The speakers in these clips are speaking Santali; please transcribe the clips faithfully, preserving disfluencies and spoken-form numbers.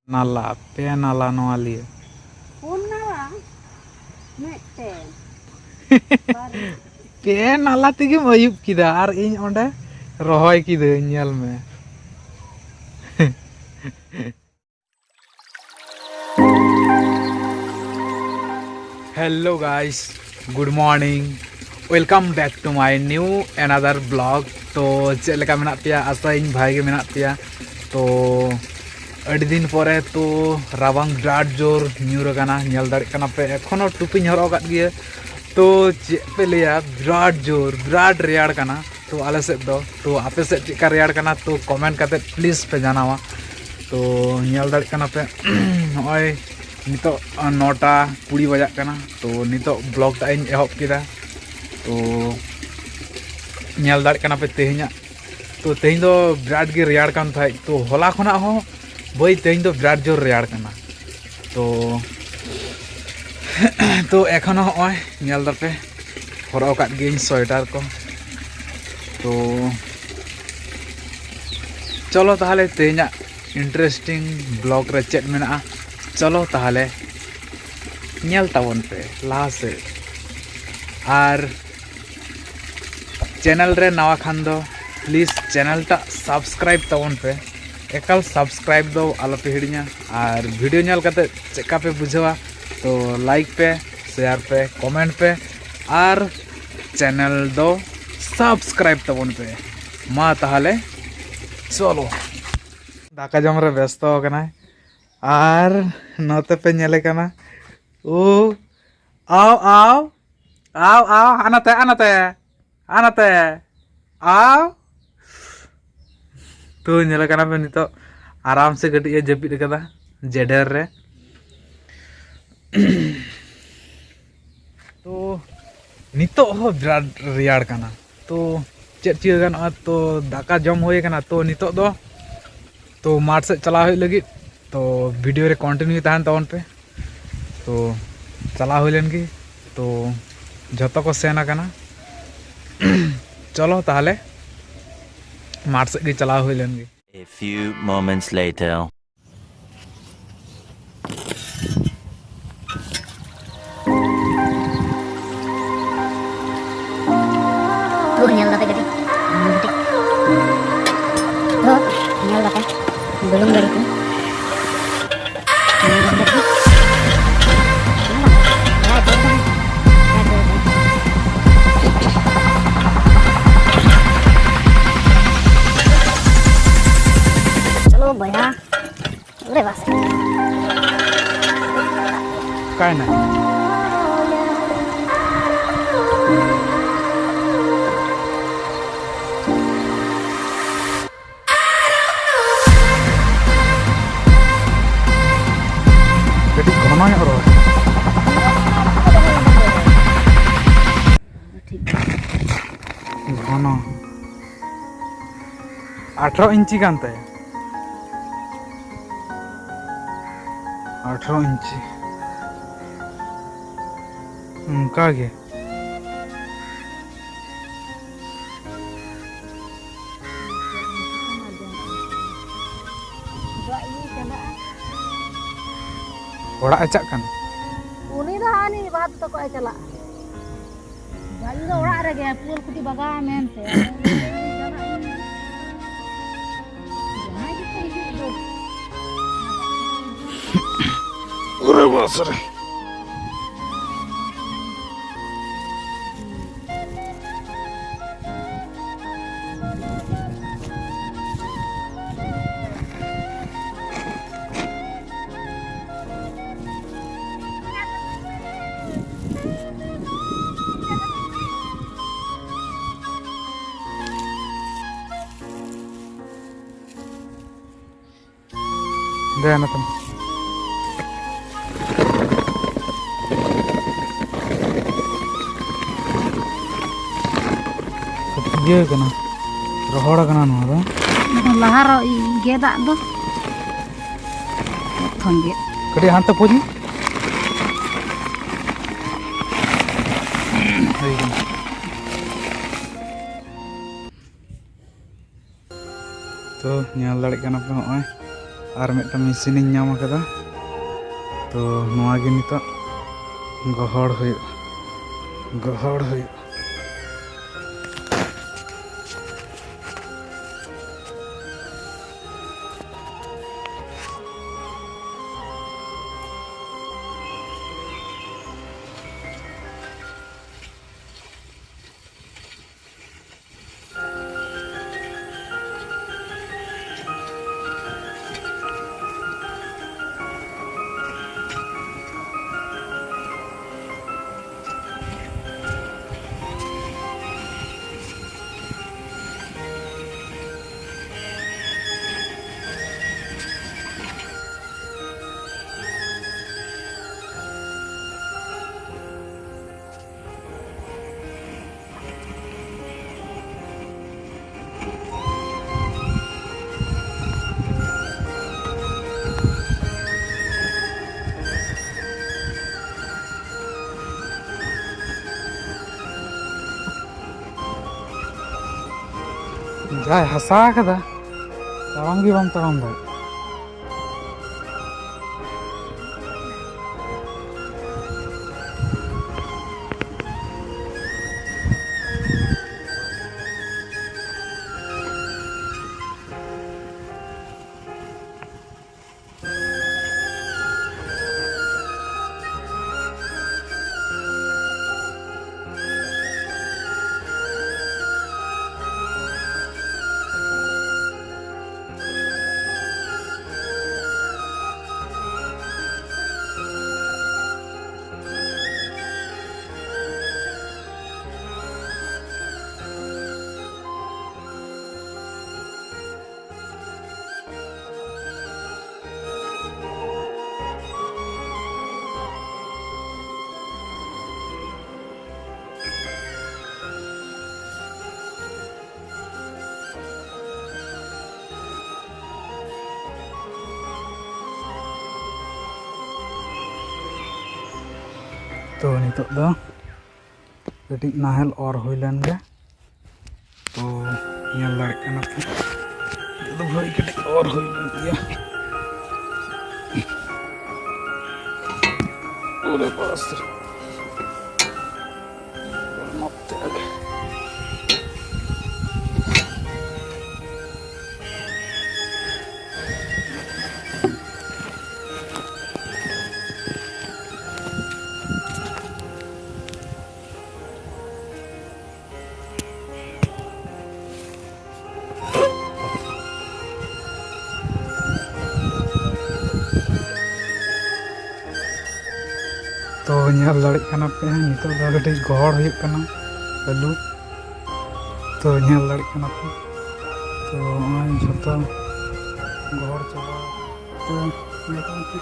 ᱱᱟᱞᱟ, ᱯᱮ ᱱᱟᱞᱟ ᱱᱚᱣᱟ ᱞᱤᱭᱟᱹ᱾ ᱯᱩᱱ ᱱᱟᱞᱟ? ᱢᱤᱫᱴᱮᱱ᱾ ᱵᱟᱨᱭᱟ᱾ ᱯᱮ ᱱᱟᱞᱟ ᱛᱮᱜᱮᱢ ᱟᱹᱭᱩᱵ ᱠᱮᱫᱟ ᱟᱨ ᱤᱧ ᱚᱸᱰᱮ ᱨᱚᱦᱚᱭ ᱠᱤᱫᱟᱹᱧ, ᱧᱮᱞ ᱢᱮ᱾ Hello guys, good morning, welcome back to my new another vlog. ᱛᱚ ᱪᱮᱫ ᱞᱮᱠᱟ ᱢᱮᱱᱟᱜ ᱯᱮᱭᱟ? ᱟᱥᱟᱭᱟᱹᱧ ᱵᱷᱟᱜᱮ ᱜᱮ ᱢᱮᱱᱟᱜ ᱯᱮᱭᱟ᱾ ᱛᱚ ᱟᱹᱰᱤ ᱫᱤᱱ ᱯᱚᱨᱮ ᱛᱚ ᱨᱟᱵᱟᱝ ᱵᱤᱨᱟᱴ ᱡᱳᱨ ᱧᱩᱨ ᱟᱠᱟᱱᱟ, ᱧᱮᱞ ᱫᱟᱲᱮᱭᱟᱜ ᱠᱟᱱᱟ ᱯᱮ, ᱮᱠᱷᱚᱱᱳ ᱴᱩᱯᱤᱧ ᱦᱚᱨᱚᱜ ᱟᱠᱟᱫ ᱜᱮᱭᱟ᱾ ᱛᱚ ᱪᱮᱫ ᱯᱮ ᱞᱟᱹᱭᱟ, ᱵᱤᱨᱟᱴ ᱡᱳᱨ ᱵᱤᱨᱟᱴ ᱨᱮᱭᱟᱲ ᱠᱟᱱᱟ᱾ ᱛᱚ ᱟᱞᱮ ᱥᱮᱫ ᱫᱚ, ᱛᱚ ᱟᱯᱮ ᱥᱮᱫ ᱪᱮᱫᱠᱟ ᱨᱮᱭᱟᱲ ᱠᱟᱱᱟ? ᱛᱚ comment ᱠᱟᱛᱮ please ᱯᱮ ᱡᱟᱱᱟᱣᱟ᱾ ᱛᱚ ᱧᱮᱞ ᱫᱟᱲᱮᱭᱟᱜ ᱠᱟᱱᱟ ᱯᱮ ᱱᱚᱜᱼᱚᱭ ᱱᱤᱛᱚᱜ ᱱᱚᱴᱟ ᱠᱩᱲᱤ ᱵᱟᱡᱟᱜ ᱠᱟᱱᱟ᱾ ᱛᱚ ᱱᱤᱛᱚᱜ vlog ᱴᱟᱜ ᱤᱧ ᱮᱦᱚᱵ ᱠᱮᱫᱟ᱾ ᱛᱚ ᱧᱮᱞ ᱫᱟᱲᱮᱭᱟᱜ ᱠᱟᱱᱟ ᱯᱮ ᱛᱮᱦᱮᱧᱟᱜ, ᱛᱚ ᱛᱮᱦᱮᱧ ᱫᱚ ᱵᱤᱨᱟᱴ ᱜᱮ ᱨᱮᱭᱟᱲ ᱠᱟᱱ ᱛᱟᱦᱮᱸᱫ᱾ ᱛᱚ ᱦᱚᱞᱟ ᱠᱷᱚᱱᱟᱜ ᱦᱚᱸ ᱵᱟᱹᱭ ᱛᱮᱦᱮᱧ ᱫᱚ ᱵᱤᱨᱟᱴ ᱡᱳᱨ ᱨᱮᱭᱟᱲ ᱠᱟᱱᱟ᱾ ᱛᱚ ᱛᱚ ᱮᱠᱷᱚᱱᱳ ᱦᱚᱸᱜᱼᱚᱭ ᱧᱮᱞ ᱫᱟᱯᱮ ᱦᱚᱨᱚᱜ ᱟᱠᱟᱫ ᱜᱤᱭᱟᱹᱧ ᱥᱳᱭᱮᱴᱟᱨ ᱠᱚ᱾ ᱛᱚ ᱪᱚᱞᱚ ᱛᱟᱦᱚᱞᱮ ᱛᱮᱦᱮᱧᱟᱜ interesting vlog ᱨᱮ ᱪᱮᱫ ᱢᱮᱱᱟᱜᱼᱟ, ᱪᱚᱞᱚ ᱛᱟᱦᱚᱞᱮ ᱧᱮᱞ ᱛᱟᱵᱚᱱ ᱯᱮ ᱞᱟᱦᱟ ᱥᱮᱫ᱾ ᱟᱨ channel ᱨᱮ ᱱᱟᱣᱟ ᱠᱷᱟᱱ ᱫᱚ please channel ᱴᱟᱜ subscribe ᱛᱟᱵᱚᱱ ᱯᱮ, ᱮᱠᱟᱞ subscribe ᱫᱚ ᱟᱞᱚᱯᱮ ᱦᱤᱲᱤᱧᱟ᱾ ᱟᱨ video ᱧᱮᱞ ᱠᱟᱛᱮ ᱪᱮᱫᱠᱟ ᱯᱮ ᱵᱩᱡᱷᱟᱹᱣᱟ, ᱛᱚ like ᱯᱮ, share ᱯᱮ, comment ᱯᱮ ᱟᱨ channel ᱫᱚ subscribe ᱛᱟᱵᱚᱱ ᱯᱮ᱾ ᱢᱟ ᱛᱟᱦᱚᱞᱮ ᱪᱚᱞᱚ᱾ ᱫᱟᱠᱟ ᱡᱚᱢ ᱨᱮ ᱵᱮᱥᱛᱚ ᱟᱠᱟᱱᱟᱭ᱾ ᱟᱨ ᱱᱚᱛᱮ ᱯᱮ ᱧᱮᱞᱮ ᱠᱟᱱᱟ, ᱳ, ᱟᱣ, ᱟᱣ, ᱟᱣ, ᱟᱣ, ᱦᱟᱱᱟᱛᱮ, ᱦᱟᱱᱟᱛᱮ, ᱦᱟᱱᱟᱛᱮ, ᱟᱣ᱾ ᱛᱚ ᱧᱮᱞᱮ ᱠᱟᱱᱟ ᱯᱮ ᱱᱤᱛᱚᱜ ᱟᱨᱟᱢ ᱥᱮ ᱠᱟᱹᱴᱤᱡ ᱮ ᱡᱟᱹᱯᱤᱫ ᱟᱠᱟᱫᱟ ᱡᱮᱰᱮᱨ ᱨᱮ᱾ ᱛᱚ ᱱᱤᱛᱚᱜ ᱦᱚᱸ ᱵᱤᱨᱟᱴ ᱨᱮᱭᱟᱲ ᱠᱟᱱᱟ᱾ ᱛᱚ ᱪᱮᱫ ᱪᱤᱠᱟᱹ ᱜᱟᱱᱚᱜᱼᱟ? ᱛᱚ ᱫᱟᱠᱟ ᱡᱚᱢ ᱦᱩᱭ ᱟᱠᱟᱱᱟ᱾ ᱛᱚ ᱱᱤᱛᱚᱜ ᱫᱚ ᱛᱚ ᱢᱟᱴᱷ ᱥᱮᱫ ᱪᱟᱞᱟᱣ ᱦᱩᱭᱩᱜ ᱞᱟᱹᱜᱤᱫ᱾ ᱛᱚ video ᱨᱮ continue ᱛᱟᱦᱮᱱ ᱛᱟᱵᱚᱱ ᱯᱮ᱾ ᱛᱚ ᱪᱟᱞᱟᱣ ᱦᱩᱭ ᱞᱮᱱ ᱜᱮ᱾ ᱛᱚ ᱡᱷᱚᱛᱚ ᱠᱚ ᱥᱮᱱ ᱟᱠᱟᱱᱟ᱾ ᱪᱚᱞᱚ ᱛᱟᱦᱚᱞᱮ ᱢᱟᱴᱷ ᱥᱮᱫ ᱜᱮ ᱪᱟᱞᱟᱣ ᱦᱩᱭ ᱞᱮᱱ ᱜᱮ᱾ A few moments later. ᱚᱠᱟᱭᱮᱱᱟᱭ? ᱠᱟᱹᱴᱤᱡ ᱜᱷᱚᱱᱚ ᱧᱚᱜ ᱨᱚᱲ᱾ ᱴᱷᱤᱠ ᱜᱮᱭᱟ᱾ ᱜᱷᱚᱱᱚ ᱟᱴᱷᱨᱚ ᱤᱧᱪᱤ ᱠᱟᱱ ᱛᱟᱭᱟ᱾ ᱟᱴᱷᱨᱚ ᱤᱧᱪᱤ ᱚᱱᱠᱟ ᱜᱮ᱾ ᱚᱲᱟᱜ ᱮ ᱪᱟᱜ ᱠᱟᱱᱟ᱾ ᱩᱱᱤ ᱫᱚ ᱦᱟᱹᱱᱤ ᱵᱟᱹᱦᱩ ᱛᱟᱠᱚ ᱮ ᱪᱟᱞᱟᱜᱼᱟ᱾ ᱵᱟᱝ, ᱤᱧ ᱫᱚ ᱚᱲᱟᱜ ᱨᱮᱜᱮ, ᱯᱩᱣᱟᱹᱞ ᱠᱩᱴᱤ ᱵᱟᱜᱟᱣ ᱢᱮᱱᱛᱮ᱾ ᱡᱟᱦᱟᱸᱭ ᱜᱮᱠᱚ ᱦᱤᱡᱩᱜ ᱫᱚ᱾ ᱚᱨᱮ ᱵᱟᱥ ᱨᱮ᱾ ᱫᱮ ᱱᱚᱛᱮ ᱢᱟ᱾ ᱤᱭᱟᱹ ᱠᱟᱱᱟ, ᱨᱚᱦᱚᱲ ᱠᱟᱱᱟ ᱱᱚᱣᱟ ᱫᱚ᱾ ᱞᱟᱦᱟ ᱨᱮ ᱜᱮᱫᱟᱜ ᱫᱚ᱾ ᱯᱨᱚᱛᱷᱚᱢ ᱜᱮᱫ᱾ ᱠᱟᱹᱴᱤᱡ ᱦᱟᱱᱛᱮ ᱯᱳᱡᱽ ᱢᱮ᱾ ᱦᱩᱭ ᱠᱟᱱᱟ᱾ ᱛᱚ, ᱧᱮᱞ ᱫᱟᱲᱮᱭᱟᱜ ᱠᱟᱱᱟ ᱯᱮ, ᱦᱚᱸᱜᱼᱚᱭ ᱟᱨ ᱢᱤᱫᱴᱟᱝ ᱢᱮᱥᱤᱱᱤᱧ ᱧᱟᱢ ᱟᱠᱟᱫᱟ᱾ ᱛᱚ, ᱱᱚᱣᱟ ᱜᱮ ᱱᱤᱛᱚᱜ ᱜᱚᱦᱚᱲ ᱦᱩᱭᱩᱜᱼᱟ, ᱜᱚᱦᱚᱲ ᱦᱩᱭᱩᱜᱼᱟ᱾ ᱡᱟᱭ ᱦᱟᱥᱟ ᱠᱟᱫᱟ, ᱛᱟᱲᱟᱢ ᱜᱮ ᱵᱟᱢ ᱛᱟᱲᱟᱢ ᱫᱟᱲᱮᱭᱟᱜᱼᱟ᱾ ᱛᱚ, ᱱᱤᱛᱚᱜ ᱫᱚ ᱠᱟᱹᱴᱤᱡ ᱱᱟᱦᱮᱞ ᱚᱨ ᱦᱩᱭ ᱞᱮᱱ ᱜᱮ᱾ ᱛᱚ, ᱧᱮᱞ ᱫᱟᱲᱮᱭᱟᱜ ᱠᱟᱱᱟ ᱯᱮ, ᱱᱤᱛᱚᱜ ᱫᱚ ᱵᱷᱟᱹᱜᱤ ᱠᱟᱹᱴᱤᱡ ᱚᱨ ᱦᱩᱭ ᱞᱮᱱ ᱜᱮᱭᱟ᱾ ᱚᱨᱮ ᱵᱟᱥ ᱨᱮ᱾ ᱱᱚᱛᱮ ᱨᱮᱜᱮ᱾ ᱛᱚ, ᱧᱮᱞ ᱫᱟᱲᱮᱜ ᱠᱟᱱᱟ ᱯᱮ, ᱱᱤᱛᱚᱜ ᱫᱚ ᱠᱟᱹᱴᱤᱡ ᱜᱚᱦᱚᱲ ᱦᱩᱭᱩᱜ ᱠᱟᱱᱟ ᱟᱹᱞᱩ᱾ ᱛᱚ, ᱧᱮᱞ ᱫᱟᱲᱮᱜ ᱠᱟᱱᱟ ᱯᱮ, ᱛᱚ, ᱱᱚᱜᱼᱚᱭ ᱡᱷᱚᱛᱚ ᱜᱚᱦᱚᱲ ᱪᱟᱵᱟ᱾ ᱛᱚ, ᱧᱮᱞ ᱛᱟᱵᱚᱱ ᱯᱮ᱾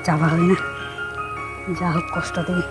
ᱪᱟᱵᱟ ᱦᱩᱭᱱᱟ, ᱡᱟᱦᱳᱠ ᱠᱚᱥᱴᱚ ᱛᱮᱜᱮ᱾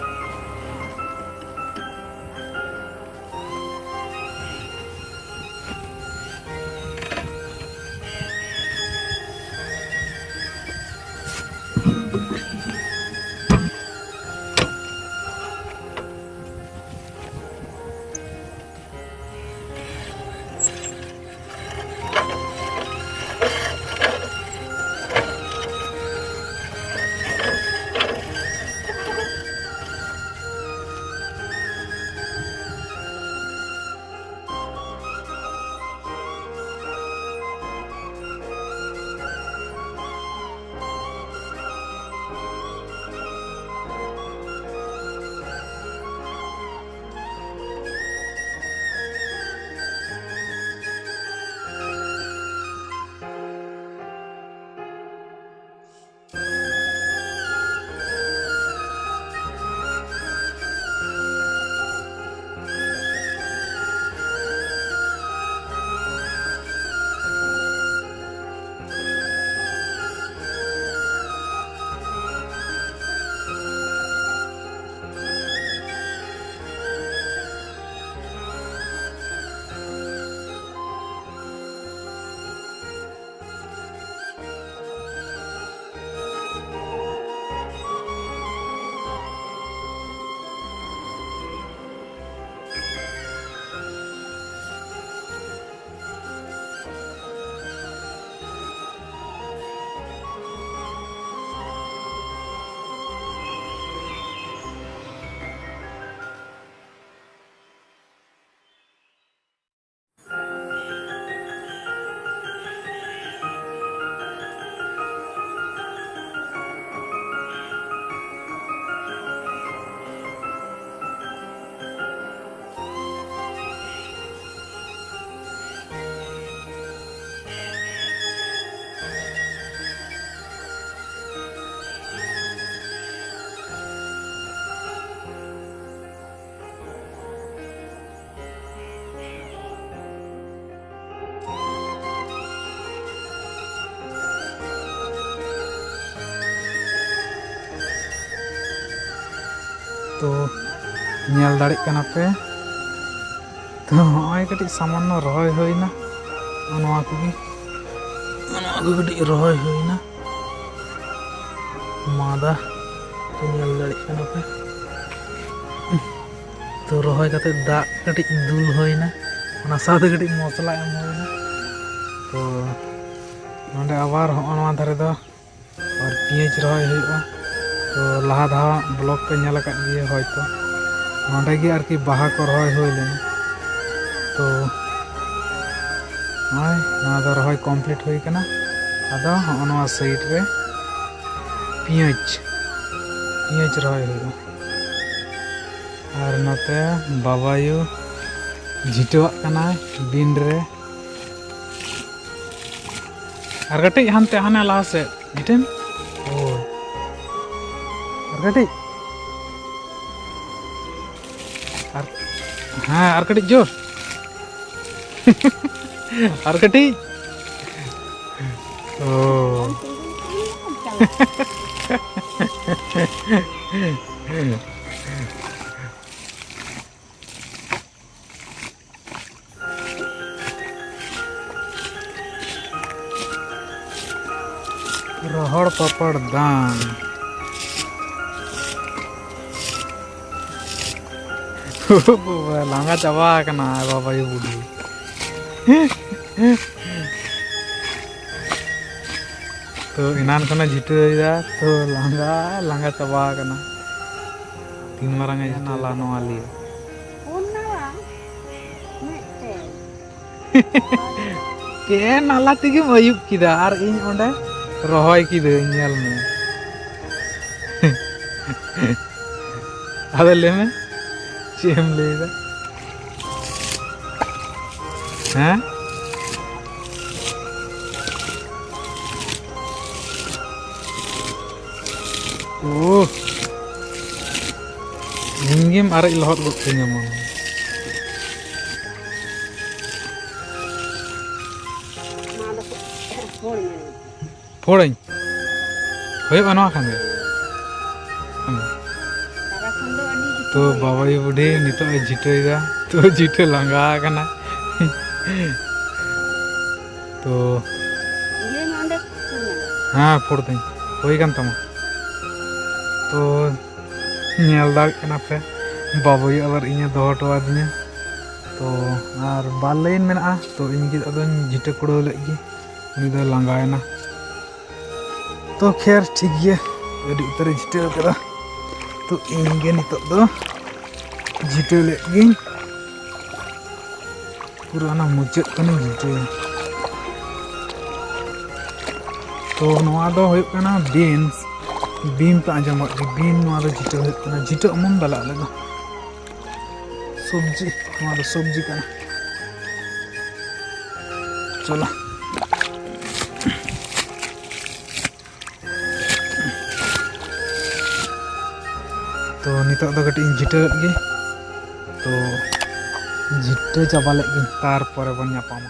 ᱛᱚ, ᱧᱮᱞ ᱫᱟᱲᱮᱜ ᱠᱟᱱᱟ ᱯᱮ, ᱛᱚ ᱦᱚᱸᱜᱼᱚᱭ ᱠᱟᱹᱴᱤᱡ ᱥᱟᱢᱟᱱᱱᱚ ᱨᱚᱦᱚᱭ ᱦᱩᱭᱱᱟ, ᱱᱚᱣᱟ ᱠᱚᱜᱮ, ᱱᱚᱣᱟ ᱠᱚ ᱠᱟᱹᱴᱤᱡ ᱨᱚᱦᱚᱭ ᱦᱩᱭᱱᱟ᱾ ᱢᱟᱫᱟ ᱛᱚ, ᱧᱮᱞ ᱫᱟᱲᱮᱜ ᱠᱟᱱᱟ ᱯᱮ, ᱛᱚ ᱨᱚᱦᱚᱭ ᱠᱟᱛᱮ ᱫᱟᱜ ᱠᱟᱹᱴᱤᱡ ᱫᱩᱞ ᱦᱩᱭᱱᱟ, ᱚᱱᱟ ᱥᱟᱶᱛᱮ ᱠᱟᱹᱴᱤᱡ ᱢᱚᱥᱞᱟ ᱮᱢ ᱦᱩᱭᱱᱟ᱾ ᱛᱚ ᱱᱚᱰᱮ ᱟᱵᱟᱨ ᱦᱚᱸᱜᱼᱚ ᱱᱚᱣᱟ ᱫᱷᱟᱨᱮ ᱫᱚ ᱟᱨ ᱯᱮᱸᱭᱟᱡᱽ ᱨᱚᱦᱚᱭ ᱦᱩᱭᱩᱜᱼᱟ᱾ ᱛᱚ ᱞᱟᱦᱟ ᱫᱷᱟᱣ ᱵᱞᱚᱜ ᱯᱮ ᱧᱮᱞ ᱟᱠᱟᱫ ᱜᱮᱭᱟ ᱦᱚᱭᱛᱚ, ᱱᱚᱸᱰᱮ ᱜᱮ ᱟᱨᱠᱤ ᱵᱟᱦᱟ ᱠᱚ ᱨᱚᱦᱚᱭ ᱦᱩᱭ ᱞᱮᱱᱟ᱾ ᱛᱚ ᱱᱚᱜᱼᱚᱭ ᱱᱚᱣᱟ ᱫᱚ ᱨᱚᱦᱚᱭ ᱠᱚᱢᱯᱞᱤᱴ ᱦᱩᱭ ᱠᱟᱱᱟ᱾ ᱟᱫᱚ ᱦᱚᱸᱜᱼᱚ ᱱᱚᱣᱟ ᱥᱟᱭᱤᱰ ᱨᱮ ᱯᱮᱸᱭᱟᱡᱽ, ᱯᱮᱸᱭᱟᱡᱽ ᱨᱚᱦᱚᱭ ᱦᱩᱭᱩᱜᱼᱟ᱾ ᱟᱨ ᱱᱚᱛᱮ ᱵᱟᱵᱟᱭᱩ ᱡᱷᱤᱴᱟᱹᱣᱟᱜ ᱠᱟᱱᱟᱭ ᱵᱤᱱ ᱨᱮ᱾ ᱟᱨ ᱠᱟᱹᱴᱤᱡ ᱦᱟᱱᱛᱮ, ᱦᱟᱱᱮ ᱞᱟᱦᱟ ᱥᱮᱫ ᱢᱤᱫᱴᱮᱱ᱾ ᱦᱳᱭ᱾ ᱟᱨ ᱠᱟᱹᱴᱤᱡ᱾ ᱟᱨ, ᱦᱮᱸ, ᱟᱨ ᱠᱟᱹᱴᱤᱡ ᱡᱳᱨ᱾ ᱟᱨ ᱠᱟᱹᱴᱤᱡ᱾ ᱳ᱾ ᱨᱚᱦᱚᱲ ᱯᱟᱯᱟᱲ ᱫᱟᱝ᱾ ᱞᱟᱸᱜᱟ ᱪᱟᱵᱟ ᱟᱠᱟᱱᱟ ᱵᱟᱵᱟᱭᱩ ᱵᱩᱰᱷᱤ᱾ ᱛᱚ ᱮᱱᱟᱱ ᱠᱷᱚᱱᱮ ᱡᱷᱤᱴᱟᱹᱣ ᱮᱫᱟ, ᱛᱚ ᱞᱟᱸᱜᱟ, ᱞᱟᱸᱜᱟ ᱪᱟᱵᱟ ᱟᱠᱟᱱᱟ᱾ ᱛᱤᱱ ᱢᱟᱨᱟᱝ ᱮ ᱡᱷᱤᱴᱟᱹᱣ ᱱᱟᱞᱟ ᱮᱫᱟ᱾ ᱱᱚᱣᱟ ᱞᱤᱭᱟᱹ᱾ ᱯᱩᱱ ᱱᱟᱞᱟ? ᱢᱤᱫᱴᱮᱱ᱾ ᱯᱮ ᱱᱟᱞᱟ ᱛᱮᱜᱮᱢ ᱟᱹᱭᱩᱵ ᱠᱮᱫᱟ ᱟᱨ ᱤᱧ ᱚᱸᱰᱮ ᱨᱚᱦᱚᱭ ᱠᱤᱫᱟᱹᱧ, ᱧᱮᱞ ᱢᱮ᱾ ᱟᱫᱚ ᱞᱟᱹᱭ ᱢᱮ, ᱪᱮᱫ ᱮᱢ ᱞᱟᱹᱭᱫᱟ? ᱦᱮᱸ? ᱳᱦ, ᱤᱧ ᱜᱮᱢ ᱟᱨᱮᱡ ᱞᱚᱦᱚᱫ ᱜᱚᱫ ᱠᱟᱹᱧᱟ ᱢᱟ᱾ ᱯᱷᱳᱲᱟᱹᱧ᱾ ᱦᱩᱭᱩᱜᱼᱟ ᱱᱚᱣᱟ ᱠᱷᱟᱱ ᱜᱮ᱾ ᱦᱩᱸ᱾ ᱛᱚ ᱵᱟᱵᱟᱭᱩ ᱵᱩᱰᱷᱤ ᱱᱤᱛᱚᱜ ᱮ ᱡᱷᱤᱴᱟᱹᱭᱮᱫᱟ᱾ ᱛᱚ ᱡᱷᱤᱴᱟᱹ ᱞᱟᱸᱜᱟ ᱟᱠᱟᱱᱟ᱾ ᱛᱚ ᱦᱮᱸ, ᱯᱷᱩᱲ ᱫᱟᱹᱧ, ᱦᱩᱭ ᱠᱟᱱ ᱛᱟᱢᱟ᱾ ᱛᱚ ᱧᱮᱞ ᱫᱟᱲᱮᱭᱟᱜ ᱠᱟᱱᱟ ᱯᱮ, ᱵᱟᱵᱟᱭᱩ ᱟᱵᱟᱨ ᱤᱧᱮ ᱫᱚᱦᱚ ᱦᱚᱴᱚ ᱟᱹᱫᱤᱧᱟ᱾ ᱛᱚ ᱟᱨ ᱵᱟᱨ ᱞᱟᱭᱤᱱ ᱢᱮᱱᱟᱜᱼᱟ, ᱛᱚ ᱤᱧ ᱜᱮ ᱟᱫᱚᱧ ᱡᱷᱤᱴᱟᱹ ᱠᱩᱲᱟᱹᱣ ᱞᱮᱫ ᱜᱮ, ᱩᱱᱤ ᱫᱚ ᱞᱟᱸᱜᱟᱭᱮᱱᱟ᱾ ᱛᱚ ᱠᱷᱮᱨ ᱴᱷᱤᱠ ᱜᱮᱭᱟ, ᱟᱹᱰᱤ ᱩᱛᱟᱹᱨᱮ ᱡᱷᱤᱴᱟᱹᱣ ᱠᱟᱫᱟ᱾ ᱛᱚ ᱤᱧ ᱜᱮ ᱱᱤᱛᱚᱜ ᱫᱚ ᱡᱷᱤᱴᱟᱹᱣ ᱞᱮᱫ ᱜᱤᱧ, ᱯᱩᱨᱟᱹ ᱚᱱᱟ ᱢᱩᱪᱟᱹᱫ ᱠᱷᱚᱱᱤᱧ ᱡᱷᱤᱴᱟᱹᱣᱟ᱾ ᱛᱚ ᱱᱚᱣᱟ ᱫᱚ ᱦᱩᱭᱩᱜ ᱠᱟᱱᱟ ᱵᱤᱱᱥ, ᱵᱤᱱ ᱯᱮ ᱟᱸᱡᱚᱢ ᱟᱠᱟᱫ ᱜᱮ, ᱵᱤᱱ, ᱱᱚᱣᱟ ᱫᱚ ᱡᱷᱤᱴᱟᱹᱣ ᱦᱩᱭᱩᱜ ᱠᱟᱱᱟ, ᱡᱷᱤᱴᱟᱹᱣ ᱚᱢᱚᱱ ᱫᱟᱞᱮ ᱟᱞᱮ ᱫᱚ᱾ ᱥᱚᱵᱽᱡᱤ, ᱱᱚᱣᱟ ᱫᱚ ᱥᱚᱵᱽᱡᱤ ᱠᱟᱱᱟ᱾ ᱪᱚᱞᱚ᱾ ᱛᱚ ᱱᱤᱛᱚᱜ ᱫᱚ ᱠᱟᱹᱴᱤᱡ ᱤᱧ ᱡᱷᱤᱴᱟᱹᱣᱮᱫ ᱜᱮ᱾ ᱛᱚ ᱡᱷᱤᱴᱟᱹ ᱪᱟᱵᱟ ᱞᱮᱫ ᱜᱤᱧ, ᱛᱟᱨᱯᱚᱨᱮ ᱵᱚᱱ ᱧᱟᱯᱟᱢᱟ᱾